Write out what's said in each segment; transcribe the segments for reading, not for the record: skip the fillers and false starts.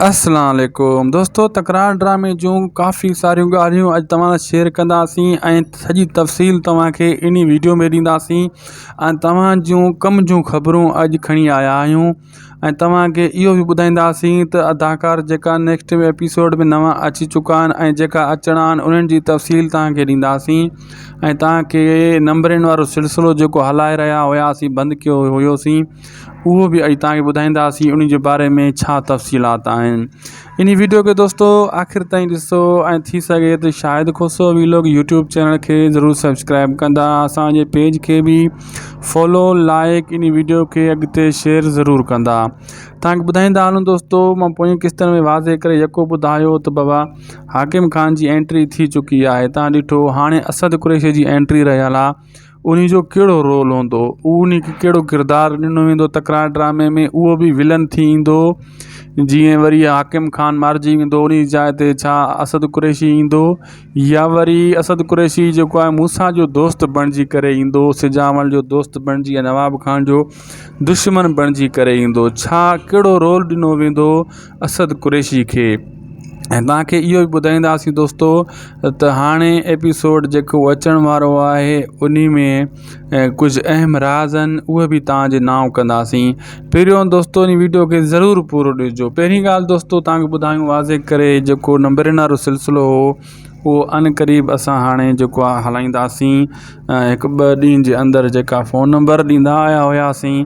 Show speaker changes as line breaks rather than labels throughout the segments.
اسلام عليڪم دوستو تڪرار ڊرامي جون ڪافي ساريون ڳالهيون اڄ توهان سان شيئر ڪنداسين ۽ سڄي تفصيل توهان کي انهي ويڊيو ۾ ڏينداسين ۽ توهان جون ڪم جون خبرون اڄ کڻي آيا آهيون ۽ توهان کي اهو به ٻڌائينداسين ته اداڪار جيڪا نيڪسٽ ايپيسوڊ ۾ نوان اچي چڪا آهن ۽ جيڪا اچڻا آهن انهن جي تفصيل توهان کي ڏينداسين ۽ توهان کي نمبرين وارو سلسلو جيڪو هلائي رهيا هياسين بند ڪيو هيوسين اهو به اڄ توهان کي ٻڌائينداسين ان جي باري ۾ ڇا تفصيلات آهن ان ويڊيو کي دوستو آخر تائين ڏسو ۽ ٿي سگهي ته Shahid Khoso vlog YouTube channel کي ضرور سبسڪرائب ڪندا اسانجي پيج کي به فالو لائڪ ان ويڊيو کي اڳتي شيئر ضرور ڪندا توهان کي ٻڌائيندا هلون دوستو مان پوئين قسطن ۾ واضح ڪري يڪو ٻڌايو ته بابا حاڪم خان جي انٽري ٿي چڪي آهي تان ڏٺو هاڻي اسد قريشي جي انٽري رهيل آهي انهي جو ڪهڙو رول هوندو انهي کي ڪهڙو ڪردار ڏنو ويندو تڪرار ڊرامي ۾ اهو به ولن ٿي ايندو جيئن وري حاڪم خان مارجي ويندو انهي جي جاء تي ڇا اسد قريشي ايندو يا وري اسد قريشي جيڪو آهي موسيٰ جو دوست بڻجي ڪري ايندو سجاول جو دوست بڻجي يا نواب خان جو دشمن بڻجي ڪري ايندو ڇا ڪهڙو رول ڏنو ويندو اسد قريشي کي ۽ توهان کي اهو به ٻڌائينداسين دوستو ته هاڻي ايپيسوڊ جيڪو اچڻ وارو آهي انهي ۾ ڪجهه اهم راز آهن اهي به توهان جي نانء ڪنداسين پهريون دوستو ان ويڊيو کي ضرور پورو ڏسجو پهرين ڳالهه دوستو توهان کي ٻڌايون واضح ڪري جيڪو نمبرن وارو سلسلو هو اهو ان قريب اسان هاڻي جيڪو آهي هلائينداسين هڪ ٻه ڏينهن جي اندر جيڪا فون نمبر ڏيندا آيا هياسين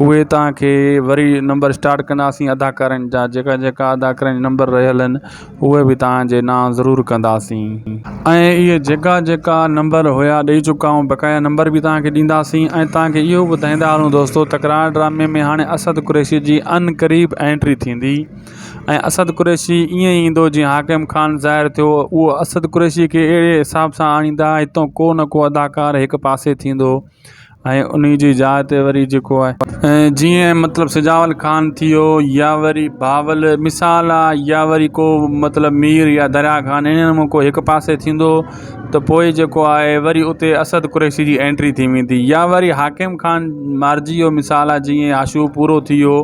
اهي توهان کي وري نمبر اسٽارٽ ڪنداسين اداڪارن جا جيڪا جيڪا اداڪارن جا نمبر رهيل آهن اهي به توهان جي نانء ضرور ڪنداسين ۽ اهي جيڪا جيڪا نمبر هيا ڏئي چڪا آهيون بقايا نمبر به توهان کي ڏينداسين ۽ توهان کي اهو ٻڌائيندا هلون دوستو تڪرار ڊرامي ۾ هاڻي اسد قريشي جي عنقريب انٽري ٿيندي ۽ اسد قريشي ائين ئي ايندو جيئن حاڪم خان ظاهر ٿيو اهو اسد قريشي کي اهڙي حساب سان آڻيندا هتان ڪو نه ڪو اداڪار هڪ پاسي ٿيندو ۽ انهي جي جاء تي وري جيڪو آهي جيئن مطلب سجاول خان ٿي ويو يا وري بهاول مثال آ يا وري ڪو مطلب مير يا دريا خان انهن مان ڪو هڪ پاسي ٿيندو ته پوء جيڪو آهي وري اتي اسد قريشي جي انٽري ٿي ويندي يا وري حاڪم خان مارجي ويو مثال آ جيئن عاشور پورو ٿي ويو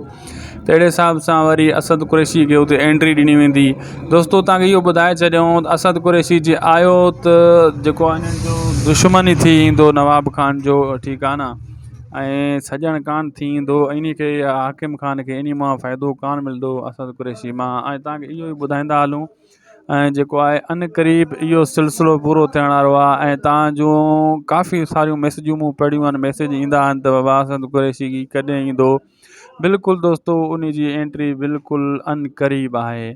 ته اهڙي حساب سان وري اسد قريشي کي اتي انٽري ڏني ويندي دوستو تان کي اهو ٻڌائي ڇڏيون ته اسد قريشي جي آيو ته جيڪو انهن جو دشمن ئي ٿي ايندو نواب خان جو ٺيڪ آ نه ۽ سڄڻ ڪان ٿي ايندو انهي کي حاڪم خان کي انهي مان فائدو ڪان ملندو اسد قريشي مان ۽ تان کي اهو ئي ٻڌائيندا هلون ۽ جيڪو آهي ان قريب اهو سلسلو پورو ٿيڻ وارو آهي ۽ توهان جون ڪافي ساريون ميسيجون مون پڙهيون آهن ميسيج ايندا آهن ته بابا اسد قريشي ڪڏهن ايندو بلڪل دوستو ان جي انٽري بلڪل ان قريب آهي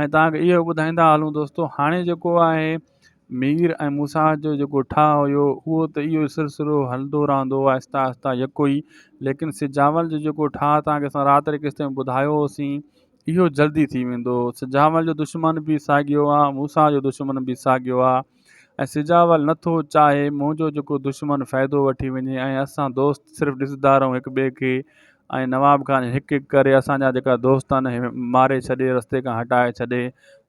۽ توهان کي اهو ٻڌائيندا هلون دوستو هاڻي جيڪو آهي مير ۽ موسيٰ جو جيڪو ٺاهه هيو اهو ته اهو سلسلو هلندو رهندو آهستي آهستي يڪو ئي ليڪن سجاول جو جيڪو ٺاهه توهان کي اسان رات جي قسط ۾ ٻڌايو هوسين اهو جلدي ٿي ويندو. سجاول جو دشمن به ساڳيو آ، موسيٰ جو دشمن به ساڳيو آ ۽ سجاول نه ٿو چاهي منهنجو جيڪو دشمن فائدو وٺي وڃي ۽ اسان دوست صرف ڏسندا رهون هڪ ٻئي کي ۽ نواب خان هڪ هڪ ڪري اسان جا جيڪا دوست آهن ماري ڇڏي رستي کان هٽائي ڇڏي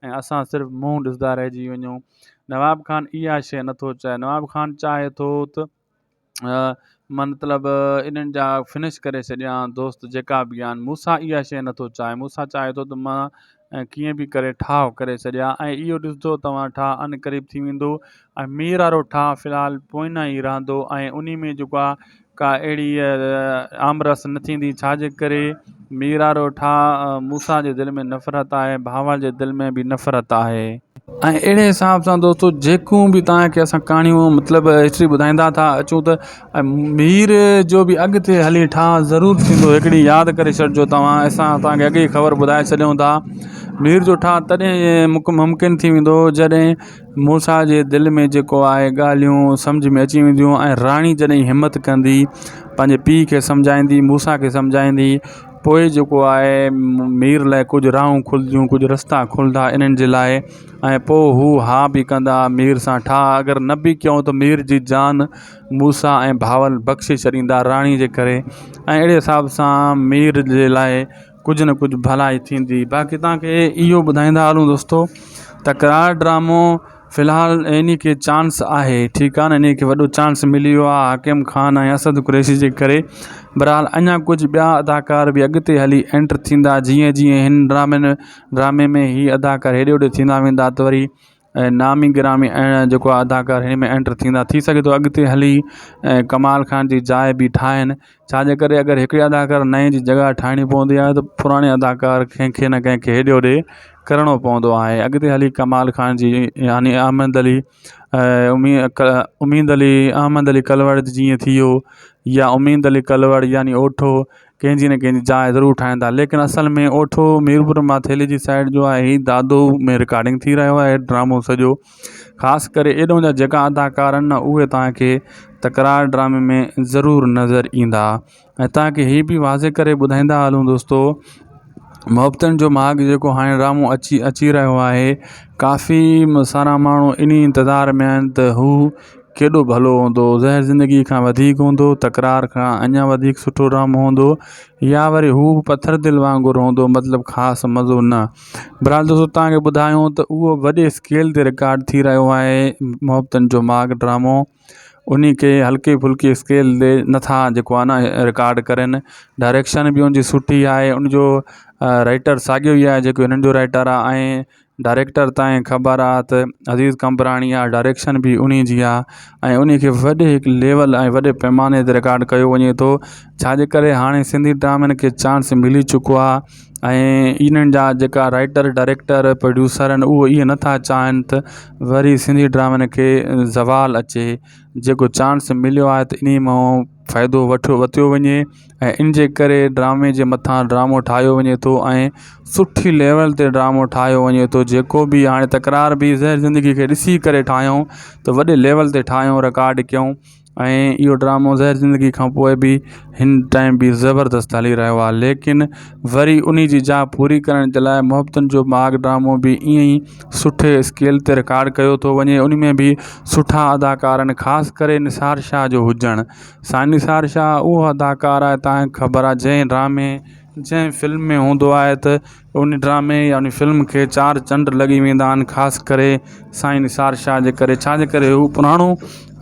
۽ اسان صرف منهن ڏسندا رهجي وڃون نواب خان اها شيء نه ٿو چاهي نواب خان چاهي ٿو ته مطلب انهن جا فنش ڪري ڇڏيان دوست جيڪا به آهن مون سان اها شيء نٿو چاهي مون سان چاهي ٿو ته مان ڪيئن به ڪري ٺاهه ڪري ڇڏيان ۽ اهو ڏسجو توهان ٺاهه ان قريب ٿي ويندو ۽ مير وارو ٺاهه في الحال پوئنا ئي رهندو ۽ انهي ۾ جيڪو آهي ڪا اهڙي آمرس نه ٿيندي ڇا جي ڪري مير وارو ٺاهه موسيٰ جي دل ۾ نفرت آهي بهاول جي دل ۾ به نفرت آهي. ۽ اهڙي حساب سان دوستو جيڪون به توهان کي اسان ڪهاڻيون مطلب هسٽري ٻڌائيندا ٿا اچون ته مير جو به اڳتي هلي ٺاهه ضرور ٿيندو هڪڙي ياد ڪري ڇڏجو توهان اسان توهان کي اڳي ئي خبر ٻڌائي ڇڏيون ٿا مير جو ٺاهه تڏهن ممڪن ٿي ويندو جڏهن موسيٰ جي دل ۾ جيڪو آهي ڳالهيون سمجهه ۾ اچي وينديون ۽ راڻي جڏهن همت ڪندي پنهنجي پيء کي سمجهائيندي موسيٰ کي سمجهائيندي پوء جيڪو آهي مير لاء ڪجهه راهون کلنديون ڪجهه رستا کلندا انهن جي لاء ۽ پوء هو ها به ڪندا مير سان ٺاهه اگر نه به ڪيائون ته مير جي جان موسيٰ ۽ بهاول بخشي ڇڏيندا راڻي جي ڪري ۽ اهڙي حساب سان مير جي لاء ڪجهه نه ڪجهه ڀلائي ٿيندي باقي توهان کي اهو ٻڌائيندا هلون دوستو تڪرار ڊرامو في الحال انهي کي چانس آهي ٺيڪ آهي نه انهي کي وڏو چانس ملي ويو آهي حاڪم خان ۽ اسد قريشي جي ڪري بهرحال اڃا ڪجهه ٻيا اداڪار به اڳتي هلي انٽر ٿيندا جيئن جيئن هن ڊرامن ڊرامي ۾ هي اداڪار هيڏي هوڏي ٿيندا ويندا ته وري ۽ نامي گرامي ۽ جيڪو آهي اداڪار هن ۾ انٽر ٿيندا ٿي سگهي ٿو اڳتي هلي ۽ ڪمال خان جي جاءِ به ٺاهين ڇا جي ڪري اگر هڪڙي اداڪار نئين جي جڳهه ٺاهڻي پوندي آهي ته پراڻي اداڪار ڪنهن کي نه ڪنهن کي هيڏي هوڏي ڪرڻو پوندو آهي اڳتي هلي ڪمال خان جي يعني احمد علي اميد علي احمد علي ڪلوڙ جيئن ٿي ويو يا اميد علي ڪلوڙ يعني اوٺو ڪنهن جي نه ڪنهن جي جاء ضرور ٺاهيندا ليڪن اصل ۾ اوٺو ميرپور ماٿيلي جي سائيڊ جو آهي هي دادو ۾ رڪارڊنگ ٿي رهيو آهي ڊرامو سڄو خاص ڪري ايڏو جا جيڪا اداڪار آهن نه اهي توهانکي تڪرار ڊرامي ۾ ضرور نظر ايندا ۽ توهانکي هي به واضح ڪري ٻڌائيندا هلون دوستو محبتن جو ماڳ جيڪو هاڻي ڊرامو اچي اچي رهيو آهي ڪافي سارا ماڻهو انهي انتظار ۾ آهن ته هو ڪيڏو ڀلو هوندو زهر زندگي کان وڌيڪ هوندو تڪرار کان اڃا وڌيڪ سٺو ڊرامو هوندو يا وري هو پٿر دل وانگر هوندو مطلب خاص مزو نه بهرحال دوستو توهان کي ٻڌايون ته اهو وڏي اسڪيل تي رڪارڊ ٿي رهيو آهي محبتن جو ماڳ ڊرامو انهي کي هلڪي ڦلڪي اسڪيل تي نٿا جيڪو آهي نه رڪارڊ ڪرن ڊائريڪشن به ان جي سٺي آهي ان جو رائيٽر ساڳيو ئي آهي جيڪو هنن جو رائيٽر آهي ۽ ڊائريڪٽر تائين خبر آ ته عزيز قمبراڻي آ ڊائريڪشن به انهي جي آ ۽ انهي کي وڏي هڪ ليول ۽ وڏي پيماني تي رڪارڊ ڪيو وڃي ٿو ڇا جي ڪري هاڻي سنڌي ڊرامن کي چانس ملي چڪو آ ۽ انهن جا جيڪا رائيٽر ڊائريڪٽر پروڊيوسر آهن اهي اهي نٿا چاهين ته وري سنڌي ڊرامن کي زوال اچي جيڪو چانس مليو آهي ته انهي مان فائدو وٺيو ورتو وڃي ۽ ان جي ڪري ڊرامي جي مٿان ڊرامو ٺاهيو وڃي ٿو ۽ سٺي ليول تي ڊرامو ٺاهيو وڃي ٿو جيڪو به هاڻي تڪرار به زهر زندگي کي ڏسي ڪري ٺاهيون ته وڏي ليول تي ٺاهيون رڪارڊ ڪيون ۽ اهو ڊرامو زهر زندگي کان پوءِ به هن ٽائيم به زبردست هلي رهيو آهي ليڪن وري ان جي جاءِ پوري ڪرڻ جي لاءِ محبتن جو ماڳ ڊرامو به ائين ئي سٺي اسڪيل تي رڪارڊ ڪيو ٿو وڃي ان ۾ به سٺا اداڪار آهن خاص ڪري نثار شاهه جو هجڻ سائين نثار شاهه اهو اداڪار آهي توهان کي خبر آهي جنهن ڊرامي جنهن فلم ۾ هوندو آهي ته ان ڊرامي يا ان فلم کي چار چنڊ لڳي ويندا آهن خاص ڪري سائين نثار شاهه جي ڪري ڇا جي ڪري هو پراڻو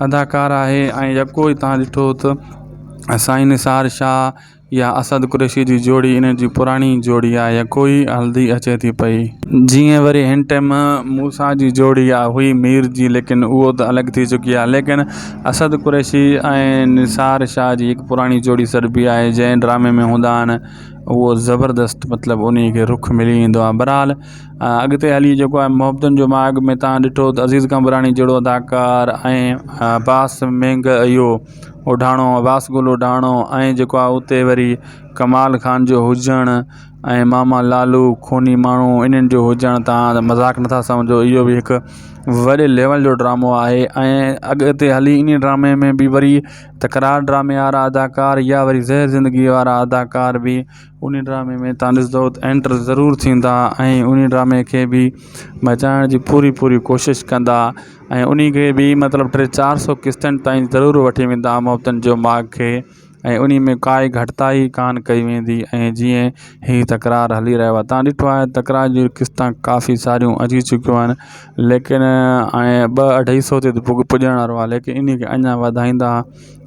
اداڪار آهي ۽ يڪو ئي توهان ڏٺو ته سائين نثار شاهه يا اسد قريشي جي جوڙي انهن جي پراڻي جوڙي آهي يا ڪوئي هلندي اچي ٿي پئي. جيئن وري هن ٽيم موسيٰ جي جوڙي آ هئي مير جي ليڪن اهو ته الڳ ٿي چڪي آ ليڪن اسد قريشي ۽ نثار شاهه جي هڪ پراڻي جوڙي سڏبي آهي جنهن ڊرامي ۾ هوندا آهن اهو زبردست مطلب انهي کي رخ ملي ويندو آهي بهرحال اڳتي هلي جيڪو آهي محبتن جو ماڳ ۾ تان ڏٺو ته عزيز قمبراڻي جهڙو اداڪار ۽ عباس مينگ اهو اوڍاڻو عباس گل اوڍاڻو ۽ جيڪو آهي اتي وري ڪمال خان جو هجڻ ۽ ماما لالو خوني ماڻهو انهن جو هجڻ توهان مذاق نٿا سمجهو اهو به هڪ وڏي ليول جو ڊرامو آهي ۽ اڳتي هلي انهي ڊرامي ۾ به وري تڪرار ڊرامي وارا اداڪار يا وري زهر زندگي وارا اداڪار به انهي ڊرامي ۾ توهان ڏسندو ته انٽر ضرور ٿيندا ۽ انهي ڊرامي کي به بچائڻ جي پوري پوري ڪوشش ڪندا ۽ انهي کي به مطلب ٽي چار سو قسطن تائين ضرور وٺي ويندا محبتن جو ماڳ کي ۽ انهي ۾ ڪائي گهٽتائي ڪانه ڪئي ويندي ۽ جيئن هي تڪرار هلي رهيو آهي تان ڏٺو آهي تڪرار جون قسطا ڪافي ساريون اچي چڪيون آهن ليڪن ۽ ٻه اڍائي سو تي پڄڻ وارو آهي ليڪن انهي کي اڃا وڌائيندا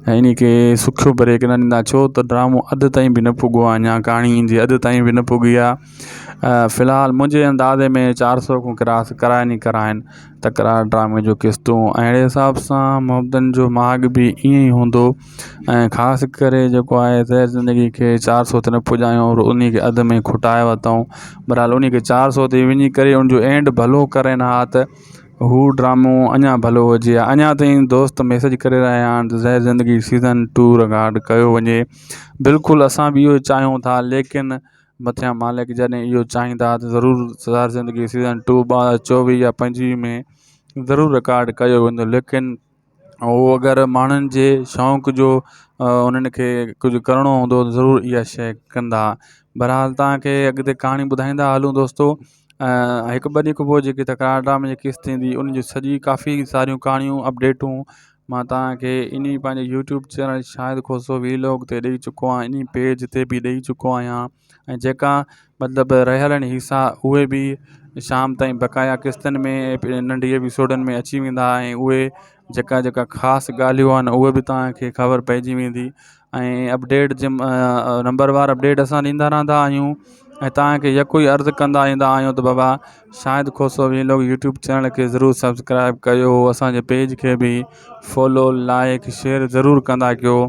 ۽ انهي کي سکيو بريڪ نه ڏيندا ڇو ته ڊرامو اڌ تائين به نه پڳو آهي اڃا ڪهاڻي جي اڌ تائين به نه پڳي آهي في الحال منهنجي اندازي ۾ چار سو کان ڪراس ڪرائن ئي ڪرائن تڪرار ڊرامي جو قسطون اهڙي حساب سان محبتن جو ماڳ به ائين ئي هوندو ۽ خاص ڪري جيڪو آهي زهر زندگي کي چار سو تي نه پڄايو اور انهي کي اڌ ۾ کٽائي ورتائون بهرحال انهي کي چار سو تي وڃي ڪري ان جو اينڊ ڀلو ڪرن ها ته هو ڊرامو اڃا ڀلو هجي ها اڃا تائين دوست ميسيج ڪري رهيا آهن ته زهر زندگي سيزن ٽو رڪارڊ ڪيو وڃي بلڪل اسان به اهو چاهيون ٿا ليڪن مٿيان مالڪ جڏهن اهو چاهيندا ته ضرور زهر زندگي سيزن ٽو 2024 يا 25 ۾ ضرور رڪارڊ ڪيو ويندو ليڪن اهو اگر ماڻهن جي شوق جو انهن کي ڪجهه ڪرڻو هوندو ته ضرور اها شيءِ ڪندا بهرحال توهان کي اڳتي ڪهاڻي ٻڌائيندا هلون دوستو هڪ ٻه ڏينهن کان پوءِ جيڪي تڪرار ڊرامي جي قسط ايندي ان جي سڄي ڪافي ساريون ڪهاڻيون اپڊيٽون مان توهان کي انهي پنهنجي YouTube channel Shahid Khoso vlog تي ڏئي چڪو آهيان انهي پيج تي به ڏئي چڪو آهيان ۽ جيڪا مطلب رهيل آهن حصا اهي به شام تائين بقايا قسطن ۾ ننڍي ايپيسوڊن ۾ اچي ويندا ۽ اهي جيڪا جيڪا خاص ڳالهيون آهن اهي به توهان کي خبر پئجي ويندي ۽ اپڊيٽ جي نمبر وار اپڊيٽ اسان ڏيندا رهندا آهيون ۽ توهان کي يڪو ئي عرض ڪندا ايندا آهيون ته بابا Shahid Khoso vlog YouTube channel کي ضرور سبسڪرائب ڪيو اسانجي پيج کي به فالو لائڪ شيئر ضرور ڪندا ڪيو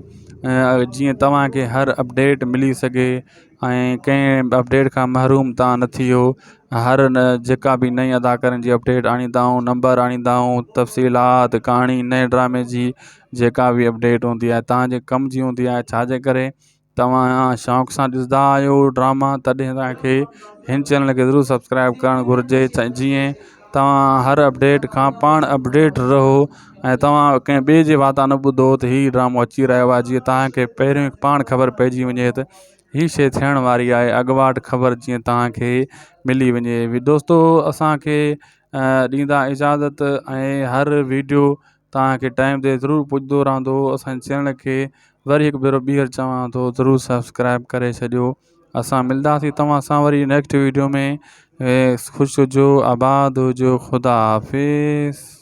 ۽ جيئن توهان کي هر اپڊيٽ ملي سگهي ۽ ڪنهن به اپڊيٽ کان محروم توهان نه ٿيو هر نه جيڪا به نئين اداڪارن جي اپڊيٽ آڻيندا آهيون نمبر آڻيندا آهيون تفصيلات ڪهاڻي نئين ڊرامي جي جيڪا به اپڊيٽ هوندي آهي توهان جي ڪم جي هوندي آهي ڇا جي ڪري توهان شوق سان ڏسندا آهيو ڊراما تڏهن توهان کي هن چينل کي ضرور سبسڪرائب ڪرڻ گهرجي جيئن توهان هر اپڊيٽ کان پاڻ اپڊيٽ رهو ۽ توهان ڪنهن ٻئي جي واتان نه ٻڌو ته هي ڊرامو اچي رهيو آهي جيئن توهان کي پهريون پاڻ خبر پئجي وڃي ته هي شيء ٿيڻ واري آهي اڳواٽ خبر جيئن توهان کي ملي وڃي دوستو اسان کي ڏيندا اجازت ۽ هر ويڊيو توهان کي ٽائيم تي ضرور پڄندو رهندو اسان جي چينل کي وري هڪ ڀيرو ٻيهر چوان ٿو ضرور سبسڪرائب ڪري ڇڏيو اسان ملنداسين توهان سان وري نيڪسٽ ويڊيو ۾ خوش هجو آباد هجو خدا حافظ.